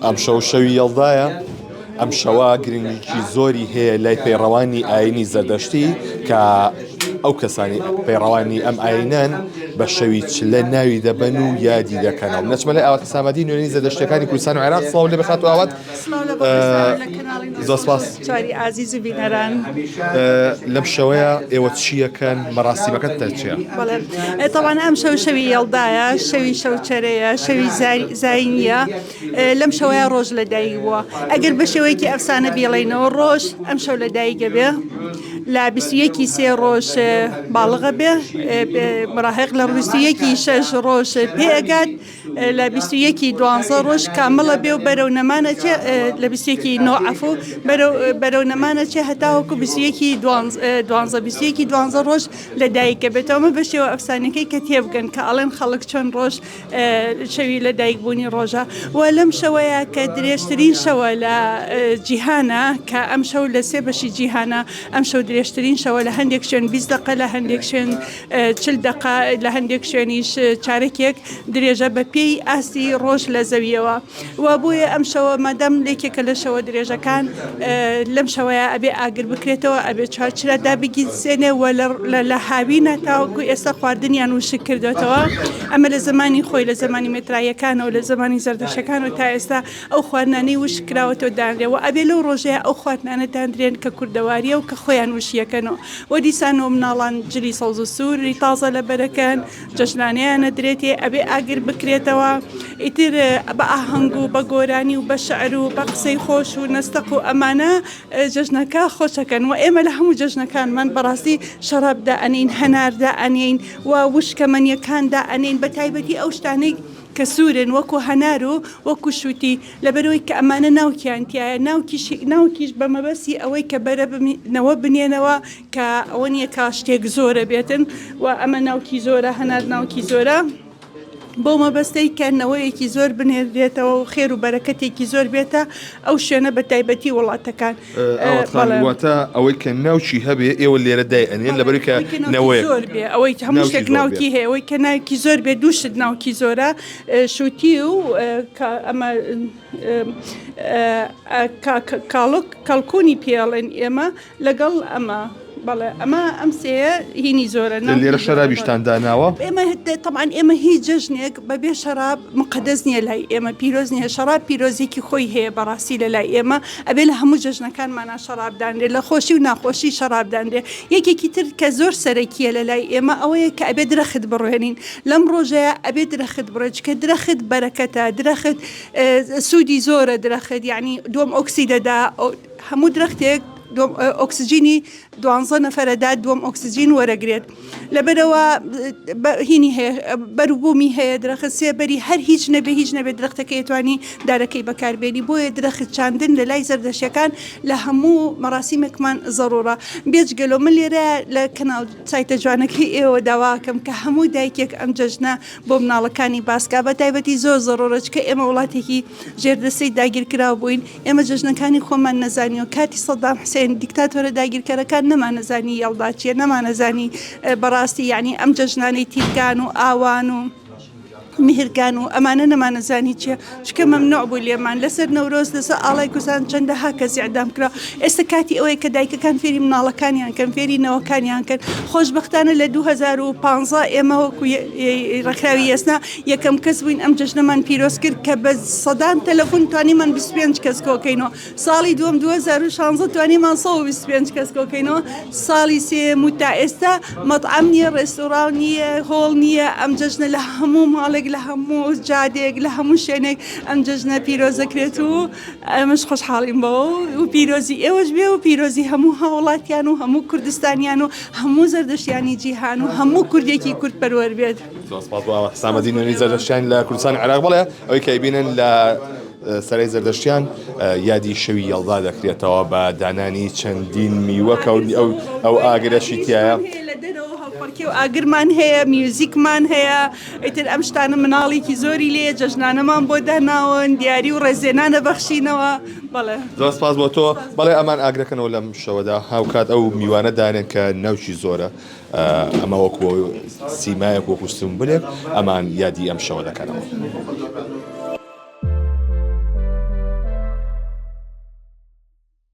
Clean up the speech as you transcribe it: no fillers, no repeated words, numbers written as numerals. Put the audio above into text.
ئەمشەو شەوی یەڵدایە، ئەم شەوە گرنگیی زۆری هەیە لای پەیڕەوانی ئایینی زەردەشتی کە ئەو کەسانی پەیڕەوانی ئەم ئایینەن بە شەوی چلە ناوی دەبەن و یادی دەکەنەوە. نەچمە لای ئاوات حسامەدی نوێنەری زەردەشتیەکانی کوردستان و عێراق سڵاو لێ بێ خاتوو ئاوات. سڵاو لە بەڕێزتان لە کەناڵی زۆر سپاس. چواری ئازیز و بینەران. لەم شەوەیە ئێوە چیەکەن مەراسیمەکەت چیە؟ بەڵێ تەبعەن ئەم شەو شەوی یەڵدایە شەوی شەوچەرەیە شەوی زایینیە لەم شەوەیە ڕۆژ لە دایک بووە ئەگەر بە شێوەیەکی ئەفسانە بیڵێینەوە ڕۆژ ئەم شەو لە دایکە بێ لە 21 سێ ڕۆژ باڵغە بێ مراهق لە 21 شەش ڕۆژ پێ ئەگات لە 21 ی دوانزە ڕۆژ کامڵە بێ و بەرەو نەمان ئەچێ لە 21 ی نۆ عەفو بەرەو بەرەو نەمان ئەچێ هەتاوەکو 21 ی دوانزە 21 ی دوانزە ڕۆژ لە دایکە بێتەوە ئەمە بە شێوە ئەفسانەکەی کە تێبگەن کە ئەڵێن خەڵک چۆن ڕۆژ شەوی لە دایک بوونی ڕۆژە و لەم شەوەیە کە درێژترین شەوە لە جیهانە کە ئەم شەو لە سێ بەشی جیهانە ئەم شەو درێژترین شەوە لە هەندێک شوێن 20 دقە لە هەندێک شوێن 40 دقە لە هەندێک شوێنیش چارەکێک درێژە بە پێی ئاستی ڕۆژ لە زەویەوە و بۆیە ئەم شەوە مادام لێکێکە لە شەوە درێژەکان لەم شەوەیە ئەبێ ئاگر بکرێتەوە ئەبێ چوارچرا دابگیرسێنێ و لە هاوینە تاوەکو ئێستا خواردنیان وشک کردوێتەوە ئەمە لە زمانی خۆی لە زمانی مێتراییەکانەوە لە زمانی زەردەشەکان و تا ئێستا ئەو خواردنانەی وشک کراوەتەوە دانرێ و ئەبێ لەو ڕۆژەیە ئەو خواردنانە داندرێن کە کوردەواریە و کە خۆیان وشیەکەنەوە و دیسانەوە مناڵان جلی سەوز و سووری تازە لەبەرەکەن جەژنانەیان ئەدرێتێ ئەبێ ئاگر بکرێتەوە ئیتر بە ئاهەنگ و بە گۆرانی و بە شعر و بە قسەی خۆش و نەستەق و ئەمانە جەژنەکە خۆشەکەن و ئێمە لە هەموو جەژنەکانمان بەڕاستی شەراب دائەنێین هەنار دائەنێین و وشکەمەنیەکان دائەنێین بە تایبەتی ئەو شتانەی کە سوورن وەکو هەنار و وەکو شووتی لەبەرئەوەی کە ئەمانە ناوکیان تیایە ناوکیش ناوکیش بە مەبەستی ئەوەی کە بەرە نەوە بنێنەوە کە ئەوە نییە کە شتێک زۆرە بێتن و ئەمە ناوکی زۆرە هەنار ناوکی زۆرە بەو مەبەستەی کە نەوەیەکی زۆر بنێرێتەوە و خێر و بەرەکەتێکی زۆر بێتە ئەو شوێنە بە تایبەتی وڵاتەکان. واتە ئەوەی کە ناوکی هەبێ ئێوە لێرە دای ئەنێن لەبەری کە نەوەیەک زۆر بێ ئەوەی هەموو شتێک ناوکی هەیە ئەوەی کە ناوکی زۆر بێ دوو شت ناوکی زۆرە شوتی و ئەمە کاڵک کەڵکونی پێڵێن ئێمە لەگەڵ ئەمە بەڵێ ئەمە ئەم سێیە هینی زۆرە ناوکی لێرە شەرابیشتان داناوە؟ ئێمە تەبعەن ئێمە هیچ جەژنێک بەبێ شەراب مقەدەس نییە لای ئێمە پیرۆز نییە شەراب پیرۆزیەکی خۆی هەیە بەڕاستی لە لای ئێمە ئەبێ لە هەموو جەژنەکانمانا شەراب دانرێ لە خۆشی و ناخۆشی شەراب دانرێ یەکێکی تر کە زۆر سەرەکیە لە لای ئێمە ئەوەیە کە ئەبێ درەخت بڕوێنین لەم ڕۆژەیە ئەبێ درەخت بڕێ چکە درەخت بەرەکەتە درەخت سوودی زۆرە درەخت یعنی دووەم ئۆکسی دەدا هەموو درەختێک ئۆکسجینی دوانزە نەفەرە دات دووەم ئۆکسجین وەرەگرێت لەبەرەوە هینی هەیە بەروبوومی هەیە درەخت سێبەری هەر هیچ نەبێ هیچ نەبێت درەختەکە ئەتوانی دارەکەی بەکاربێنی بۆیە درەخت چاندن لە لای زەردەشەکان لە هەموو مەراسیمێکمان زەڕوڕە بێجگەلۆ من لێرە لە کەناڵ سایتە جوانەکەی ئێوە داواکەم کە هەموو دایکێک ئەم جەژنە بۆ مناڵەکانی باسکا بە تایبەتی زۆر زەڕوڕە چکە ئێمە وڵاتێکی ژێردەستەی داگیرکراو بووین، ئێمە جەژنەکانی خۆمان نەزانیوە، کاتی سەدام حسێن دیکتاتۆرە داگیرکەرەکان نەمانەزانی یەڵدا چییە، نەمانەزانی بەڕاستی یعنی ئەم جەژنانەی تیرگان و ئاوان و میهرگان و ئەمانە نەمانەزانی چییە، چونکە مەمنوع بوو لێمان لەسەر نەورۆز لەسەر ئاڵای کوردستان چەندەها کەس ئیعدام کرا. ئێستا کاتی ئەوەیە کە دایکەکان فێری مناڵەکانیان کەن، فێری نەوەکانیان کەن. خۆشبەختانە لە 2015 ئێمە وەکو ڕێکخراوی یەسنا یەکەم کەس بووین ئەم جەژنەمان پیرۆز کرد کە بە سەدان تەلەفۆن توانیمان 25 کەس کۆکەینەوە ساڵی دووەم 2016 توانیمان 125 کەس کۆکەینەوە ساڵی سێیەم و تا ئێستا مەتعەم نییە ڕێستۆراو نییە هۆڵ نییە ئەم جەژنە لە هەموو ماڵێک لە هەموو جادێک لە هەموو شوێنێک ئەم جەژنە پیرۆز دەکرێت و ئێمەش خۆشحاڵین بەوە و پیرۆزی ئێوەش بێ و پیرۆزی هەموو هاوڵاتیان و هەموو کوردستانیان و هەموو زەردەشتیانی جیهان و هەموو کوردێکی کوردپەروەر بێت. زۆر سپاس بۆ حسامەدین نوێنەری زەردەشتیان لە کوردستانی عێراق بەڵێ ئەوەی کە ئەیبینن لە سەرای زەردەشتیان یادی شەوی یەڵدا دەکرێتەوە بە دانانی چەندین میوە کە ئەو ئەو ئاگرەشی تایە. لە دەرەوە هەڵپەڕکێ و ئاگرمان هەیە میوزیکمان هەیە ئیتر ئەم شتانە مناڵێکی زۆری لێیە جەژنانەمان بۆ داناون دیاری و ڕێزێنانە بەخشینەوە بەڵێ. زۆر سپاس بۆ تۆ بەڵێ ئەمان ئاگرەکەنەوە لەم شەوەدا هاوکات ئەو میوانە دانێن کە ناوکی زۆرە ئەمە وەکو سیمایەک وەکو سمبولێک ئەمان یادی ئەم شەوە دەکەنەوە.